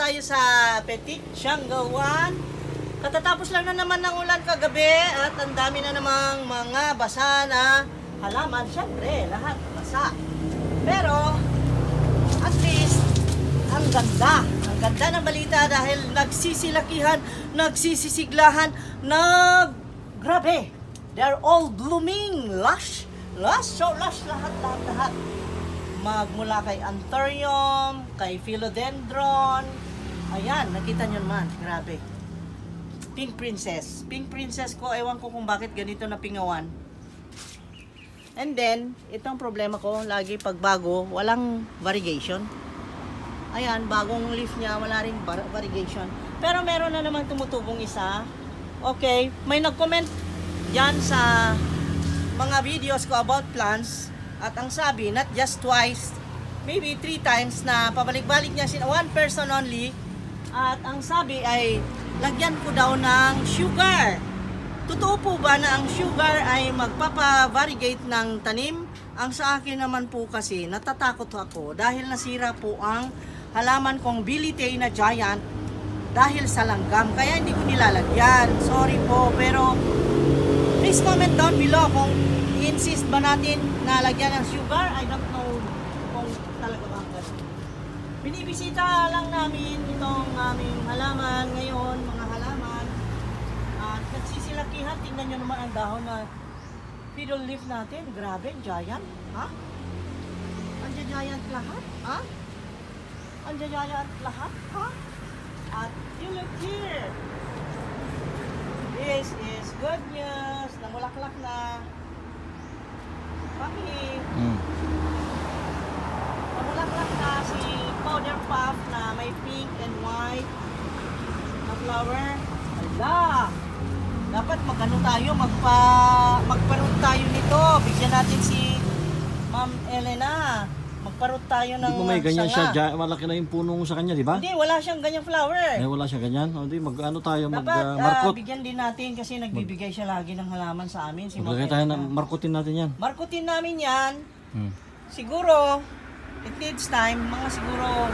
tayo sa Petit Sianggawan. Katatapos lang na naman ng ulan kagabi at ang dami na namang mga basa na halaman. Siyempre, lahat basa. Pero, at least, ang ganda. Ang ganda ng balita dahil nagsisilakihan, nagsisisiglahan, grabe. They're all blooming. Lush. So lush lahat. Magmula kay Anthurium, kay Philodendron. Ayan, nakita nyo naman. Grabe. Pink Princess. Pink Princess ko, ewan ko kung bakit ganito na pingawan. And then, itong problema ko, lagi pag bago, walang variegation. Ayan, bagong leaf niya, wala ring variegation. Pero meron na naman tumutubong isa. Okay, may nag-comment dyan sa mga videos ko about plants. At ang sabi, not just twice, maybe 3 times na pabalik-balik niya one person only. At ang sabi ay, lagyan ko daw ng sugar. Totoo po ba na ang sugar ay magpapa-variegate ng tanim? Ang sa akin naman po kasi, natatakot ako dahil nasira po ang halaman kong Bilitay na giant dahil sa langgam. Kaya hindi ko nilalagyan. Sorry po, pero please comment down below kung i-insist ba natin na lagyan ng sugar. I don't know kung talaga ba ganun. Binibisita lang namin itong aming halaman ngayon, mga halaman. At nagsisilakihan, tingnan nyo naman ang dahon na fiddle leaf natin. Grabe, giant. Ha? Ang giant lahat? Ha? Ang giant lahat? Ha? At you look here. This is good news. Namulaklak na. Kami. Namulaklak na si powder puff na may pink and white na flower. Ala! Dapat magano tayo, magparot tayo nito. Bigyan natin si Ma'am Elena. Magparot tayo ng Hindi mo may ganyan sanga. siya, malaki na yung puno sa kanya, di ba? Hindi, wala siyang ganyang flower. Wala siya ganyan. O di, mag-ano tayo, Dapat markot. bigyan din natin kasi nagbibigay siya lagi ng halaman sa amin. Si Maglagay tayo na, markutin natin yan. Markutin namin yan. Hmm. Siguro, it needs time. Mga siguro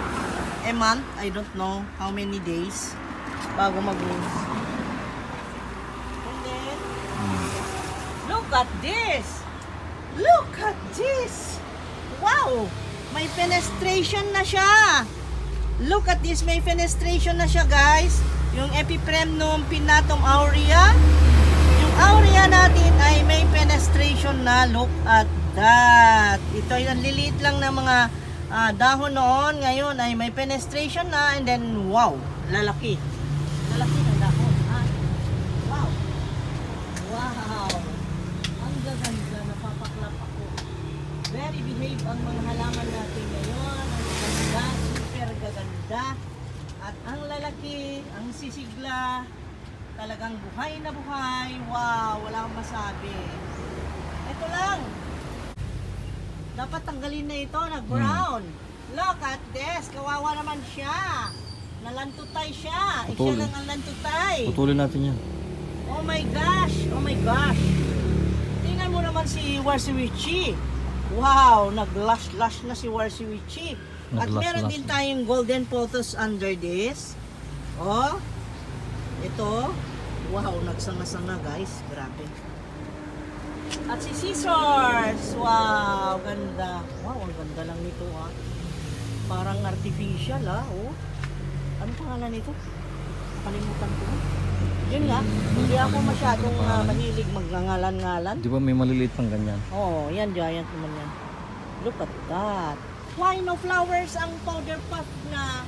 a month. I don't know how many days bago mag-rose. And then, look at this! Look at this! Wow! May fenestration na siya! Look at this, may fenestration na siya, guys. Yung Epipremnum pinnatum aurea. Yung aurea natin ay may fenestration na. Look at that. Ito ay ang liliit lang ng mga dahon noon. Ngayon ay may fenestration na. And then, wow, lalaki. Lalaki ng dahon. Ha? Wow. Wow. Ang gaganda. Napapaklap ako. Very behave ang mga halaman natin ngayon. Ang ganda, super gaganda. At ang lalaki, ang sisigla, talagang buhay na buhay. Wow, wala akong masabi. Ito lang. Dapat tanggalin na ito, nag-brown. Look at this, kawawa naman siya. Nalantutay siya. Siya Putulin. lang ang lantutay. Putulin natin yan. Oh my gosh, oh my gosh. Tingnan mo naman si Warsiwichi. Wow, nag-lush na si Warsiwichi. At meron din tayong golden pothos under this. Oh, ito. Wow, nagsanga-sanga guys. Grabe. At si Scissors. Wow, ganda. Wow, ang ganda lang nito ha. Parang artificial ha. Oh. Ano pangalan nito? Nakalimutan ko. Yun nga, hindi ako masyadong mahilig magngangalan-ngalan. Di ba may maliliit pang ganyan? Oh, yan, giant naman yan. Look at that. Why no flowers ang powder puff na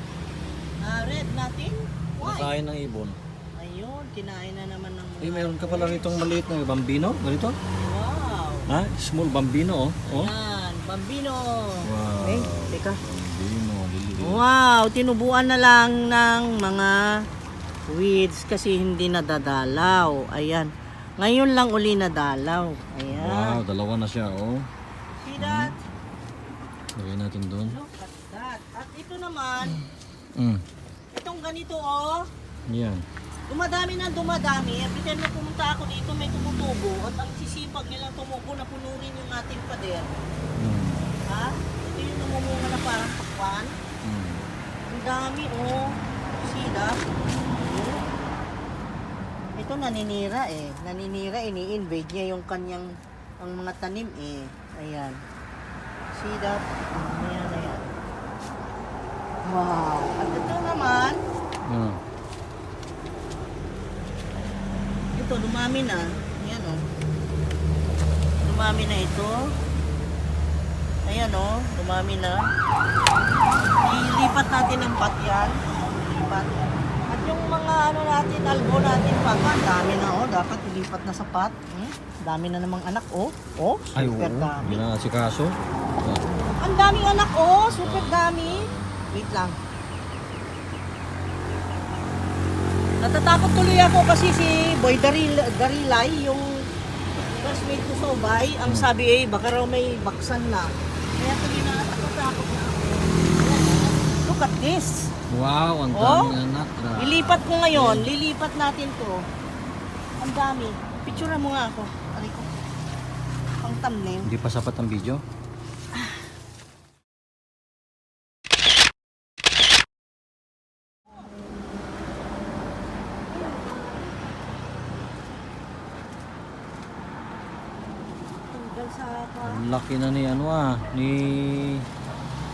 red natin? Why? Nakain ng ibon. Ayun, kinain na naman ng Eh, meron ka pala nitong maliit na bambino. Ganito? Wow. Ha? Small bambino, oh. Oh. Yan, bambino. Wow. Eh, teka. Bambino, liliit. Wow, tinubuan na lang ng mga weeds kasi hindi nadadalaw. Ayan. Ngayon lang uli nadalaw. Ayan. Wow, dalawa na siya, oh. See that? Lagay natin doon. Look at that. At ito naman, itong ganito oh, Yan. dumadami na dumadami. Every time na pumunta ako dito may tumutubo at ang sisipag nilang tumubo na punurin yung ating pader. Ha? Ito yung namumunga na parang pakwan. Ang dami oh. See that? Ito naninira eh. Naninira, ini-invade niya yung kanyang ang mga tanim eh. Ayan. See that? Ayan, ayan. Wow. At ito naman, Ah. ito lumami na. Ayan oh. Lumami na ito. Ayan oh, lumami na. Ilipat natin ng pot yan. Ilipat. At yung mga ano natin, algo natin pa, ang dami na oh. Dapat ilipat na sa pot. Dami na namang anak oh. Oh, Ay, super oo. dami. Hindi na si Kaso. Ah. Ang daming anak oh, super dami. Wait lang. Natatakot tuloy ako kasi si Boy Darilay, yung classmate ko sa Ubay, ang sabi eh, baka raw may baksan na. Kaya tuloy na natatakot na ako. Look at this. Wow, ang Oh. daming anak. Grabe. Lilipat ko ngayon, lilipat natin to. Ang dami. Picture mo nga ako. Aray ko. Pang thumbnail. Hindi pa sapat ang video. Tanggal sa ka. Ang laki na ni ano ni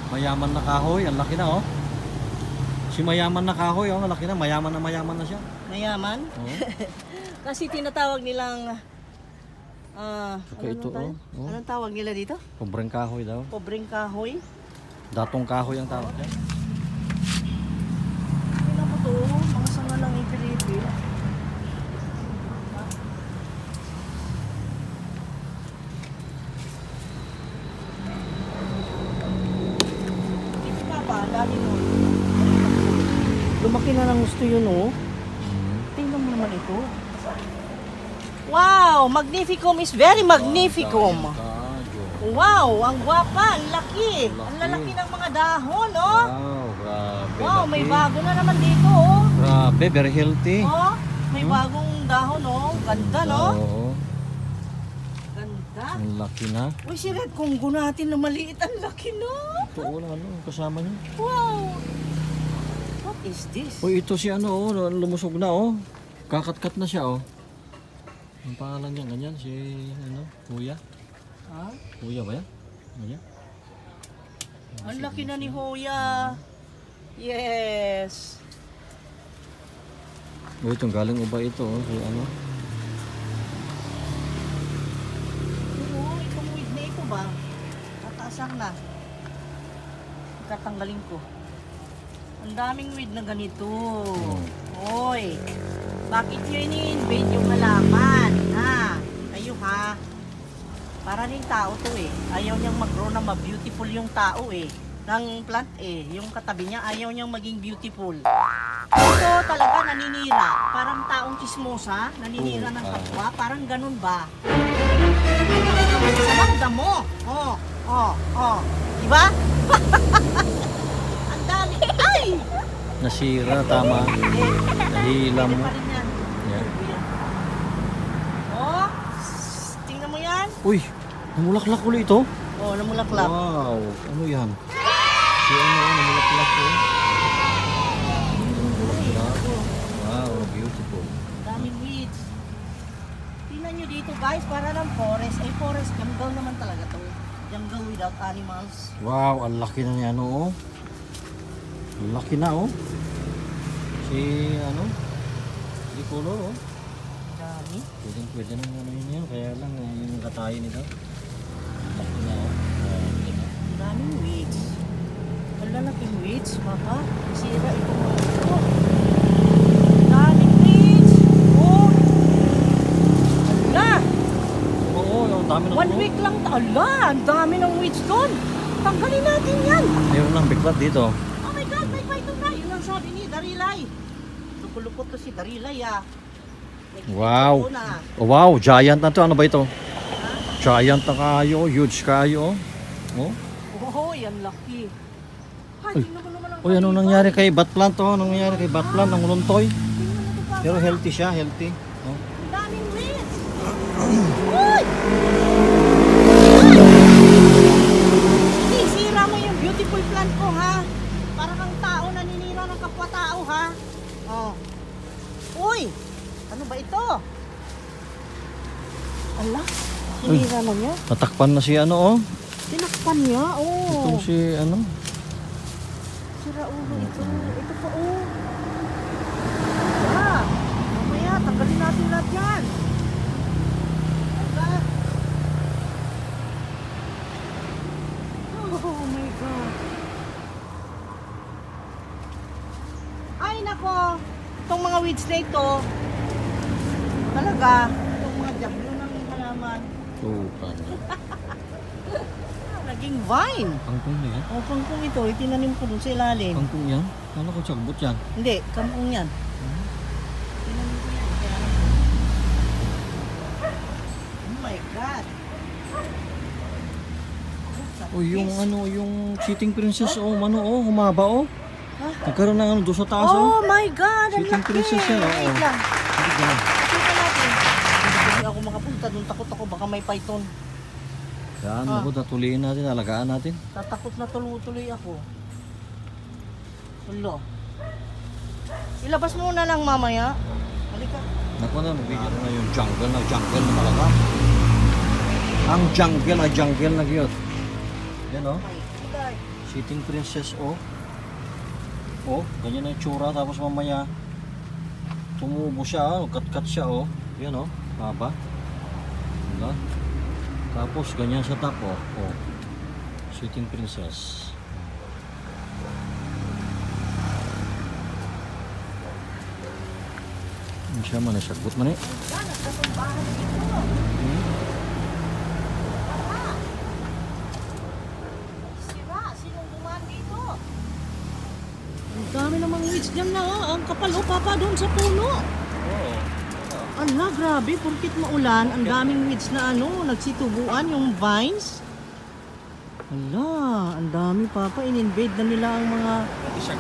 Mayaman na Kahoy. Ang laki na oh. Si Mayaman na Kahoy oh, ang laki na. Mayaman na siya. Mayaman. Oh. Kasi tinatawag nilang Saka ito, tayo? oh. Anong tawag nila dito? Pobreng kahoy daw. Pobreng kahoy. Datong kahoy ang tawag niya. Tingnan mo to, mga sanga lang ipilipil. Ito pa ba? Dali mo. Lumaki na ng gusto yun oh. Tingnan mo naman ito. Wow! Magnificum is very magnificum. Kadyo. Wow! Ang gwapa! Ang laki! Ang Ang laki. lalaki ng mga dahon, oh! Wow, grabe. Wow! laki. May bago na naman dito, oh! Grabe, very healthy. Oh! May bagong dahon, oh! Ganda, no? Oo, Ganda! ang laki na. Uy, si Red Congo natin na maliit. Ang laki, no? Ito oh, ano, kasama niya. Wow! What is this? Uy, ito si ano oh, lumusog na oh. Kakat-kat na siya oh. Ang pangalan niya ganyan, si ano, Kuya. Ha? Kuya ba yan? Kuya? Ang laki na ni Hoya. Yes! Oh, itong galing uba ito oh, si ano. Oo, itong weed na ito ba? Tataasang na. Katanggalin ko. Ang daming weed na ganito. Hoy! Bakit nyo ini-invade yung halaman? Ha? Kayo ha? Para rin tao to eh. Ayaw niyang mag-grow na ma-beautiful yung tao eh. Ng plant eh. Yung katabi niya ayaw niyang maging beautiful. Ito talaga naninira. Parang taong chismosa. Naninira ng kapwa. Parang ganun ba? Sarap damo. Oh, oh, oh. Diba? Ang dami. Ay! Nasira, tama. Nahila Pwede mo. pa rin yan. Yan. Oh, tingnan mo yan. Uy, namulaklak ulit ito. Oh, namulaklak. Wow, ano yan? Si ano, namulaklak oh. Wow, beautiful. Daming weeds. Tingnan nyo dito guys, para ng forest. Ay, forest, jungle naman talaga to. Jungle without animals. Wow, ang laki na niya ano oh. Ang laki na oh. Si ano? Si color oh. Dami. Pwede nang ano yun, kaya lang yung katayin nito. Ang laki na oh. Grabe na. Ang daming weeds. Ang lalaking weeds, baka. Sira itong mga ito. Daming weeds. Oh. Ala. Oo, ang dami na 1 week lang. Ala, ang dami ng weeds doon. Tanggalin natin yan. Mayroon lang biglat dito. Oh my God, may python na. Yun ang sabi ni Darilay. Lupot to si Darilay ah. May Wow. python na. Oh, wow, giant na to. Ano ba ito? Giant na kayo, huge kayo. Oh. Oh, yan laki. Ay, Uy. tingnan mo naman ang Uy, anong kaliban. nangyari kay bat plant oh? Anong nangyari kay bat plant ng luntoy? Tingnan mo ito pa. Pero healthy siya, healthy. Oh. Ang daming weeds. Uy! Hindi, sira mo yung beautiful plant ko ha. Para kang tao naninira ng kapwa tao ha. Ano ba ito? Ala, sinira na niya. Natakpan na si ano oh. Tinakpan niya, Itong oh. si ano. Sira ulo ito. Ito pa, oh. Ah, mamaya, tanggalin natin lahat yan. Ala. Oh my God. Ay, nako. Itong mga weeds na ito, talaga, itong mga jablo ng halaman, Tukan. naging vine. Kangkong na yan. O, kangkong ito, itinanim ko dun sa ilalim. Kangkong yan? Kala ko sagbot yan. Hindi, kangkong yan. Tinanim ko yan. Kaya... Oh my God. Oh, yung ano, yung cheating princess oh, ano oh, humaba oh. Ha? Nagkaroon ng ano doon sa taas Oh oh. my God, ang Cheating laki. princess yan, oo. Wait lang. Hindi ganun. Pakita natin. Hindi ako makapunta dun. Takot ako, baka may python. Yan, Ah. ako natuliin natin, alagaan natin. Tatakot na tuloy ako. Ulo. Ilabas mo na lang mamaya. Halika. Naku na, nabigyan na yung jungle na talaga. Ang jungle na gyud. Yan oh, My God. cheating princess oh. Oh, ganyan na yung tsura tapos mamaya tumubo siya, oh, cut siya oh. Yan oh, haba. Diba? Tapos ganyan sa top oh. Oh. Cheating princess. Ano siya man, nasagot man eh. Yan, nagkatumbahan dito. Sira, sinong dumaan dito? Ang dami namang weeds dyan na, oh. Ang kapal, oh, papa, doon sa puno. Oh. Ala, grabe, porkit maulan, ang daming weeds na ano, nagsitubuan yung vines. Ala, ang dami, papa, in-invade na nila ang mga,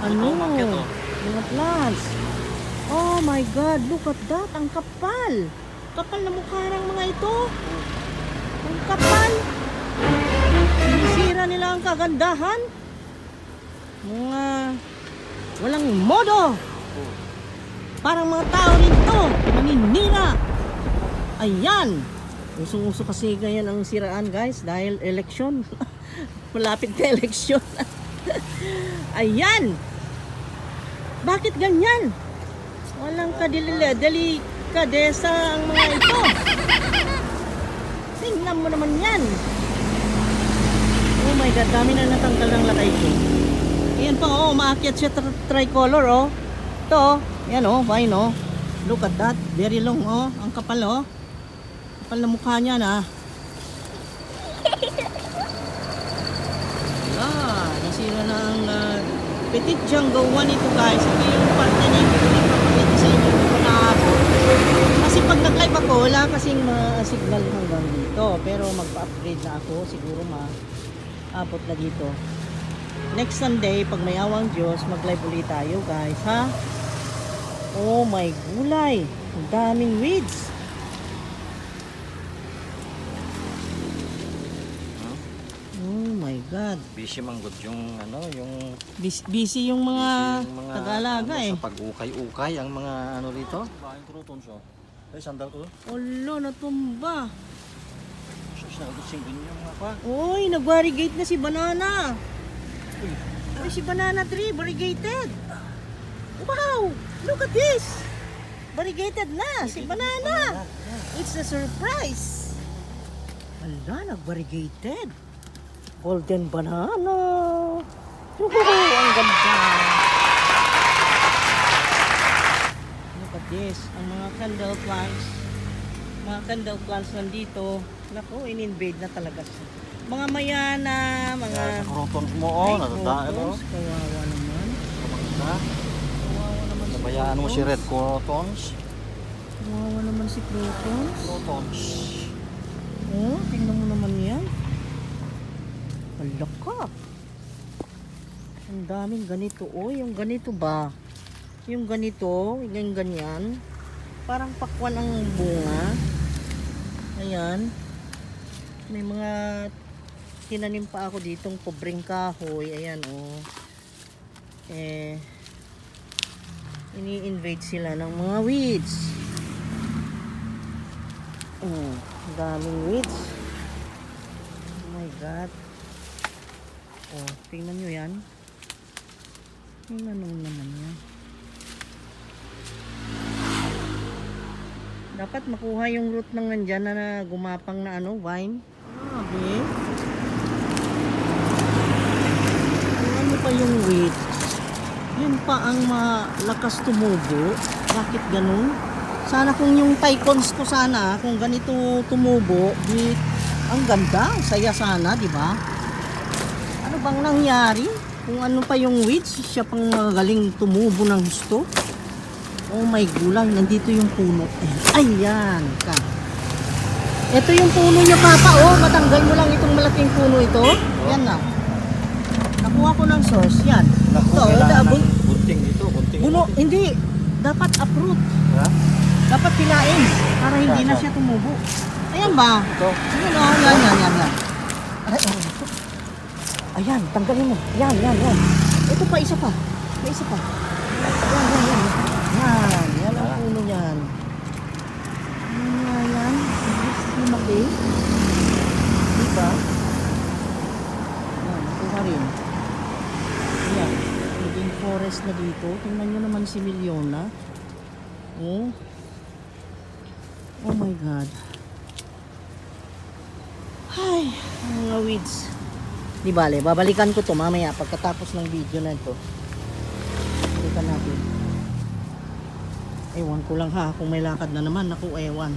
ano, mga plants. Oh my God, look at that, ang kapal. Kapal na mukha ng mga ito. Ang kapal. Sinisira nila ang kagandahan. Mga walang modo. Parang mga tao rin to, naninira. Ayan. Usong-uso kasi ganyan ang siraan, guys, dahil eleksyon. Malapit na eleksyon. Ayan. Bakit ganyan? Walang delikadesa ang mga ito. Tingnan mo naman yan. Oh my God, dami na natanggal ng lakay ko. Ayan pa, oh, maakyat siya tricolor, oh. Ito, oh. Yan, oh, fine, oh. Look at that, very long, oh. Ang kapal, oh. Kapal na mukha niya, na. Nasira na ang Petit Jungle 1 ito, guys. Ito yung parte na yung pinapakita sa inyo kung naabot. Kasi pag nag-live ako, wala kasing signal hanggang dito. Pero magpa-upgrade na ako. Siguro maabot na dito. Next Sunday, pag may awang Diyos, mag-live ulit tayo, guys, ha? Oh my gulay. Ang daming weeds. Oh my God. Busy manggod yung ano, yung Busy yung mga yung Taga-alaga, ano, eh. sa pag-ukay-ukay ang mga ano rito. Bahay krutons oh. Ay sandal ko. Olo, natumba. Sus na utsing yung mga pa. Uy, nag-variegate na si Banana. Uy, si Banana tree, variegated. Wow, look at this. Variegated na, si Banana. It's a surprise. Ala, nag-variegated. Golden banana. Ang ganda. Look at this, ang mga candle plants. Mga candle plants nandito. Naku, in-invade na talaga siya. Mga mayana, mga... Sa krutons mo oh, Ay, natatae no. crotons, kawawa naman. Kamangka. Kawawa naman si Nabayaan mo si crotons. red crotons. Kawawa naman si crotons. Crotons. Oh, tingnan mo naman yan. Hala ka. Ang daming ganito. Oh, yung ganito ba? Yung ganito, yung ganyan. Parang pakwan ang bunga. Ayan. May mga tinanim pa ako ditong pobreng kahoy. Ayan, oh. Ini-invade sila ng mga weeds. Ang daming weeds. Oh my God. Oh, tingnan nyo yan. Tingnan nyo naman yan. Dapat makuha yung root ng nandyan na gumapang na ano, vine. Grabe. Ano pa yung weeds? Yun pa ang malakas tumubo. Bakit ganun? Sana kung yung tycons ko sana, kung ganito tumubo, ang ganda, ang saya sana, di ba? Ano bang nangyari? Kung ano pa yung weeds, siya pang magaling tumubo ng gusto. Oh my gulang, nandito yung puno. Ayan ka. Ito yung puno niya, Papa. Oh, matanggal mo lang itong malaking puno ito. Yan na. Nakuha ko ng source. Yan. Ito, Kunting dito, kunting. buno, hindi. Dapat uproot. Ha? Dapat pilain para hindi na siya tumubo. Ayan ba? Ito. Ayan o, yan. Aray, ito. Ayan, tanggalin mo. Yan. Ito pa, isa pa. May isa pa. Yan. Yan ang puno niyan. Yan. Lumaki. Diba? Yan, nakuha rin. Ayan, naging forest na dito. Tingnan nyo naman si Miliona. Oh my God. Ay, mga weeds. Di bale, babalikan ko to mamaya pagkatapos ng video na ito. Balikan natin. Ewan ko lang ha, kung may lakad na naman. Naku, ewan.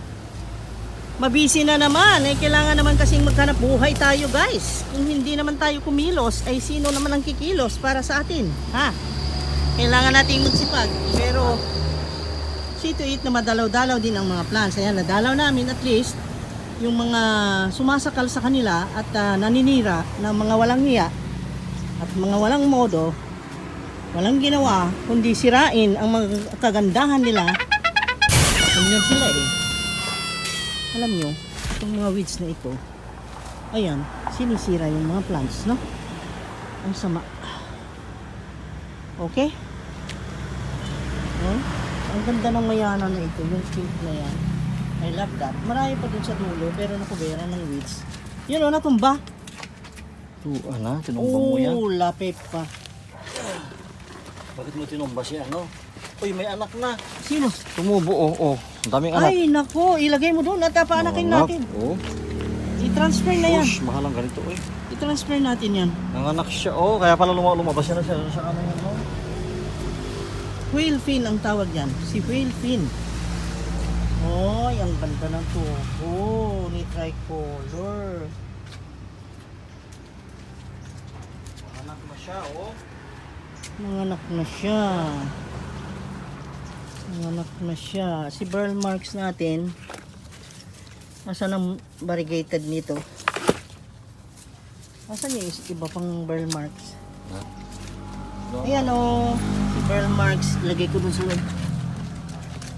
Mabisi na naman. Kailangan naman kasing maghanap buhay tayo, guys. Kung hindi naman tayo kumilos, ay sino naman ang kikilos para sa atin? Ha? Kailangan nating magsipag. Pero, see to it na madalaw-dalaw din ang mga plants. Ayan, nadalaw namin at least yung mga sumasakal sa kanila at naninira ng mga walang hiya at mga walang modo, walang ginawa, kundi sirain ang mga kagandahan nila. Ganyan sila eh. Alam nyo, itong mga weeds na ito, ayan, sinisira yung mga plants, no? Ang sama. Okay? No? Ang ganda ng mayana na ito, yung pink na yan. I love that. Marami pa dun sa dulo, pero nakubera ng weeds. Yun o, natumba. Tinumbang mo yan. Lapit pa. Bakit mo tinumba siya, no? Uy, may anak na. Sino? Tumubo, oh. Ang daming anak. Ay, nako, ilagay mo doon at paanakin natin. Oh. I-transfer na yan. Ush, mahal ang ganito, eh. I-transfer natin yan. Nanganak siya, oh. Kaya pala lumabas siya na siya sa ano yan, no? Whale fin ang tawag yan. Si whale fin. Oy, ang ganda ng tubo ni tricolor. Nanganak na siya, oh. Nanganak na siya. Nanganak na siya. Si burl marks natin. Asan ang variegated nito? Asan yung iba pang burl marks? No. Ayan o. Si burl marks. Lagay ko dun sa loob.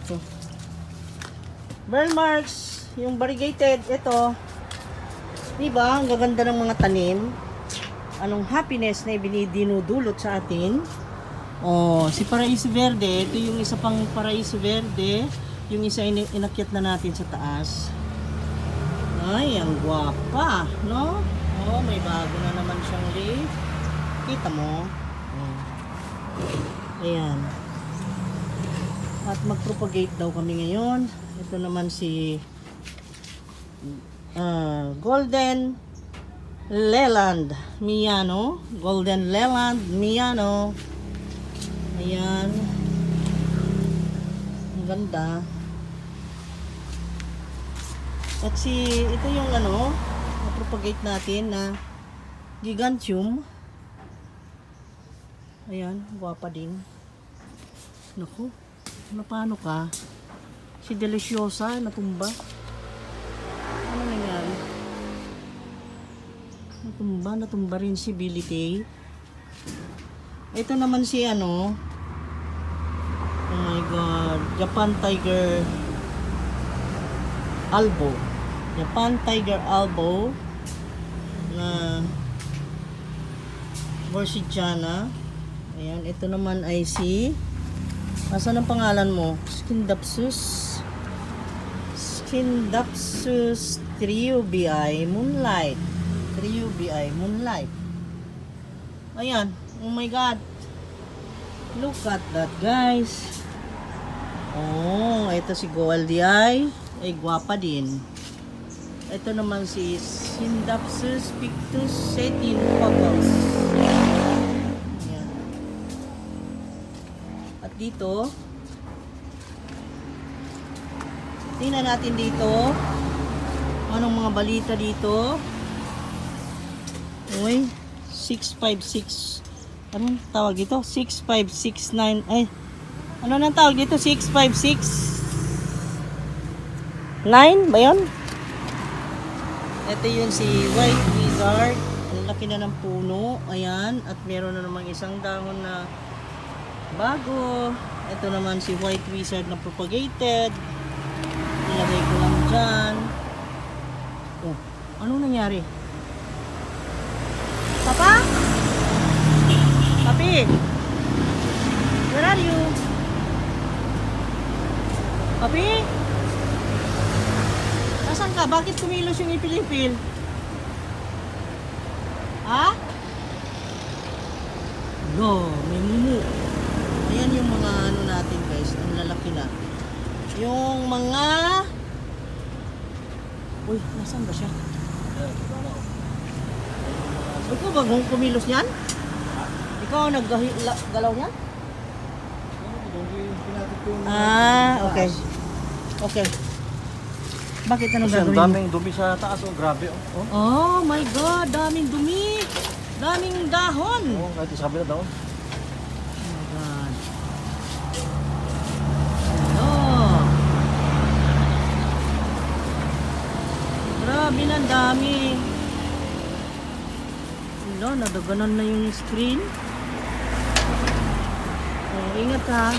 So, burl marks. Yung variegated. Ito. Diba? Ang gaganda ng mga tanim. Anong happiness na ibinidinudulot sa atin. Oh, si Paraiso Verde, ito yung isa pang Paraiso Verde, yung isa inakyat na natin sa taas. Ay, ang gwapa, no? Oh, may bago na naman siyang leaf. Kita mo? Oh. Ayan. At mag-propagate daw kami ngayon. Ito naman si Golden Leland Miano. Golden Leland Miano. Ayan. Ang ganda. At ito yung na-propagate natin na Gigantium. Ayan, guwapa din. Naku, paano ka? Si Deliciosa, natumba. Ano nangyari? Natumba rin si Billy Tay. Ito naman si oh my God, Japan Tiger Albo. Japan Tiger Albo na Borsigiana. Ayan, ito naman ay si, asan ang pangalan mo? Skindapsus. Scindapsus triubii Moonlight. Triubii Moonlight. Ayan. Oh my God. Look at that, guys. Oh, ito si Goaldi ay gwapa din. Ito naman si Scindapsus pictus setin Pagos. Ayan. At dito, tingnan natin dito. Anong mga balita dito? Uy, 656. Anong tawag dito? 6569. Ay, ano nang tawag dito? 656 9 ba yun? Ito yun si White Wizard. Ang laki na ng puno. Ayan. At meron na namang isang dahon na bago. Ito naman si White Wizard na propagated. Ilagay ko lang dyan. Oh, anong nangyari? Papa? Papi? Where are you? Papi? Nasaan ka? Bakit kumilos yung ipil-ipil? Ha? No, may mumu. Ayan yung mga ano natin guys. Ang lalaki na. Yung mga... Uy, nasaan ba siya? Ikaw ba kumilos niyan? Ikaw ang naggalaw niyan? Okay. Okay. Bakit anong Kasi ang gagawin mo? daming dumi sa taas. Oh, grabe. Oh. Oh my God, daming dumi. Daming dahon. Oh, kahit isabi na daw. Oh my God. Oh. Grabe na, ang dami. Wala, nadaganan na yung screen. Oh, ingat ha.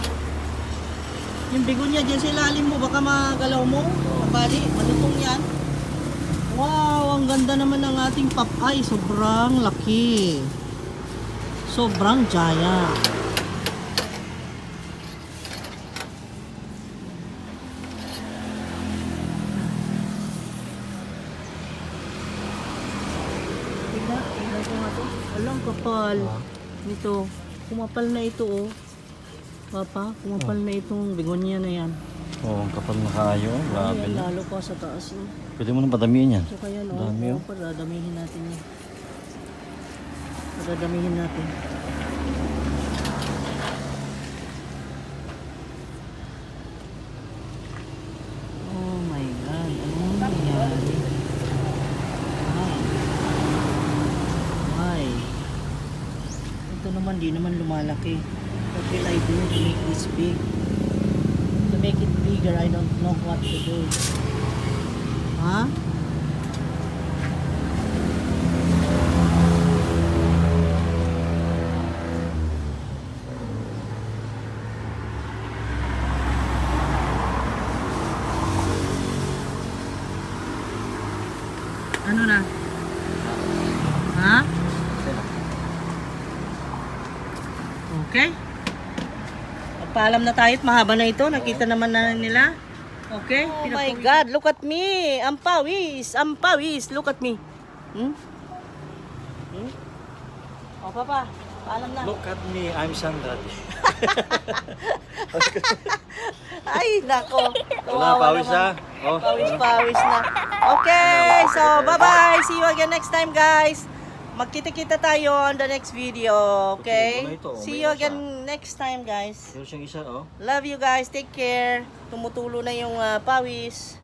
Yung bigonya dyan sa ilalim mo, baka magalaw mo. Mabali, malutong yan. Wow, ang ganda naman ng ating papay. Sobrang laki. Sobrang giant. Tignan ko nga to. Alang kapal. Nito. Kumapal na ito oh. Papa, kumapal na itong begonia na yan. Oh, ang kapal na kayo. Grabe Ayan, na. lalo pa sa taas. No? Pwede mo nang padamiin yan. So kaya no, Dami, oh. padadamihin natin yan. Padadamihin natin. Oh my God, anong nangyari? Why? Ito naman, di naman lumalaki. What will I do to make this big? To make it bigger, I don't know what to do. Ha? Ano na? Ha? Okay. Magpaalam na tayo at mahaba na ito. Nakita naman na nila. Okay? Oh my God, look at me. Ang pawis. Ang pawis. Look at me. Hmm? Hmm? O, Papa. Paalam na. Look at me, I'm Sandra. Ay, nako. Wala, pawis naman. na. Oh. Pawis na. Okay, so bye-bye. See you again next time, guys. Magkita-kita tayo on the next video, okay? Ito, ito, See may you isa. again next time, guys. Meron siyang isa, oh. Love you guys. Take care. Tumutulo na yung pawis.